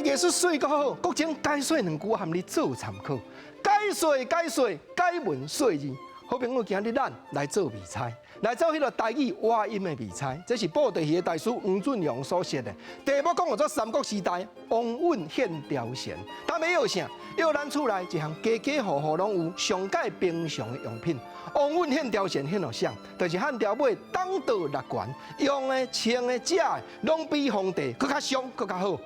藝術水閣好，國情解說兩句含你做參考。解說解說解文說字，好朋友今日咱來做未猜，來做彼個台語倚音的未猜。這是布袋戲的大師黃俊陽所設的。題目講叫做三國時代王允獻貂蟬。他們要啥？要咱厝內一項家家戶戶攏有上蓋平常的用品。王允獻貂蟬獻予誰？就是漢朝尾董卓掠權，用的、穿的、食的，攏比皇帝閣較俗、閣較好。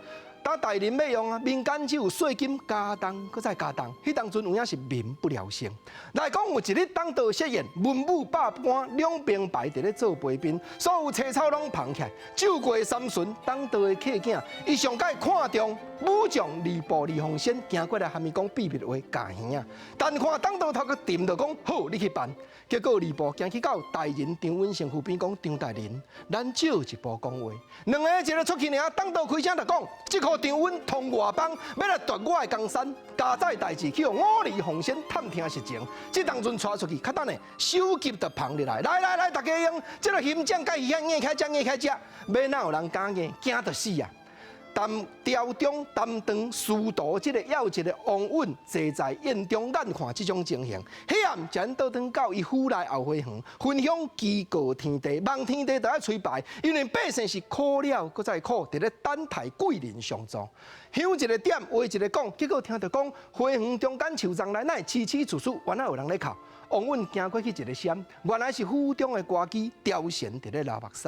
當大人欲用啊，民間只有稅金加重，閣再加重。彼當陣有影是民不聊生。來講有一日董卓設宴，文武百官兩邊排佇咧做陪賓，所有青草攏蓬起來。酒過三巡，董卓的客囝，伊上蓋看重武將呂布呂奉先，行過來含伊講秘密話教耳仔。但看董卓頭殼沉就講好，你去辦。結果呂布行去到大人張允身軀邊講張大人，咱借一步講話。兩个一个出去爾，董卓開聲就講，這箍張允通外邦，欲來奪我的江山，交代代誌去予呂奉先探聽實情。這當陣帶出去，較等下首級就捧入來，來來來，大家用這个熊掌佮魚硬開食硬開食，欲哪有人敢硬，驚就死啊！但朝中擔當司徒這个要職的王允坐在宴中，眼看這種情形，彼暗才倒轉到伊府內後花園，焚香祈告天地，望天地都愛垂牌，因為百姓是苦了閣再苦，佇咧等待貴人相助。香一个點，話一个講，結果聽著講花園中間樹叢內乃悽悽澍澍，原來有人咧哭。王允行過去一個閃，原來是府中的歌姬貂蟬佇咧流目屎。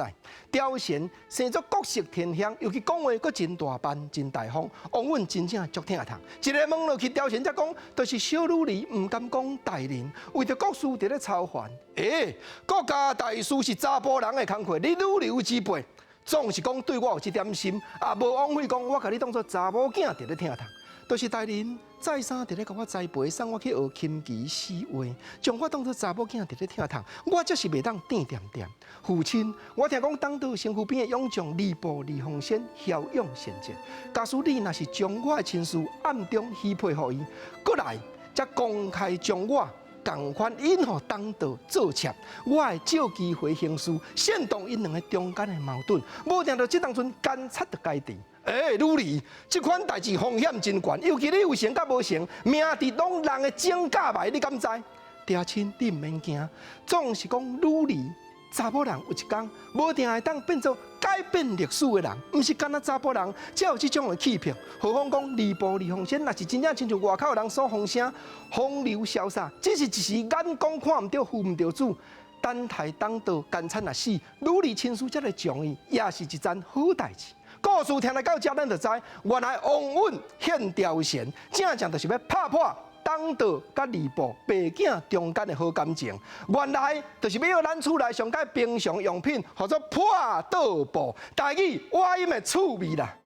貂蟬生做國色天香，尤其講話閣真大方、真大方。王允真正足疼痛，一个問落去，貂蟬才講，就是小女兒毋敢講大人，為著國事佇咧操煩。欸，國家大事是查埔人的工課，你女流之輩，總是講對我有這點心，啊，無枉費講我共你當做查某囝佇咧疼痛。就是大人再三佇咧共我栽培，送我去學琴棋詩畫，將我當做查某囝佇咧疼痛，我才是袂當甜恬恬。父親，我聽講董卓身軀邊的勇將呂布、呂奉先驍勇善戰，假使你若是將我的親事暗中許配予伊，閣來才公開將我仝款引予董卓做妾，我會借機會行事，煽動𪜶兩个中間的矛盾，無定著這當陣奸賊就解治。欸，女兒，這款代誌風險真懸，尤其你有成佮無成，名佇攏人的指甲內，你敢知？爹親，你毋免驚，總是講女兒查某人有一工，無定會當變做改變歷史的人，毋是干焦查埔人才有這種的氣魄。何況講呂布、呂奉先，若是真正親像外口人所風聲，風流瀟灑，只是一時眼光看毋著，扶毋著主。等待董卓奸賊若死，女兒親事才來將伊，也是一樁好代誌。故事聽來到這，咱就知原來王允獻貂蟬，正正就是欲拍破董卓佮呂布爸囝中間的好感情。原來就是欲予咱厝內上蓋平常用品，號做破桌布，台語倚音的趣味啦。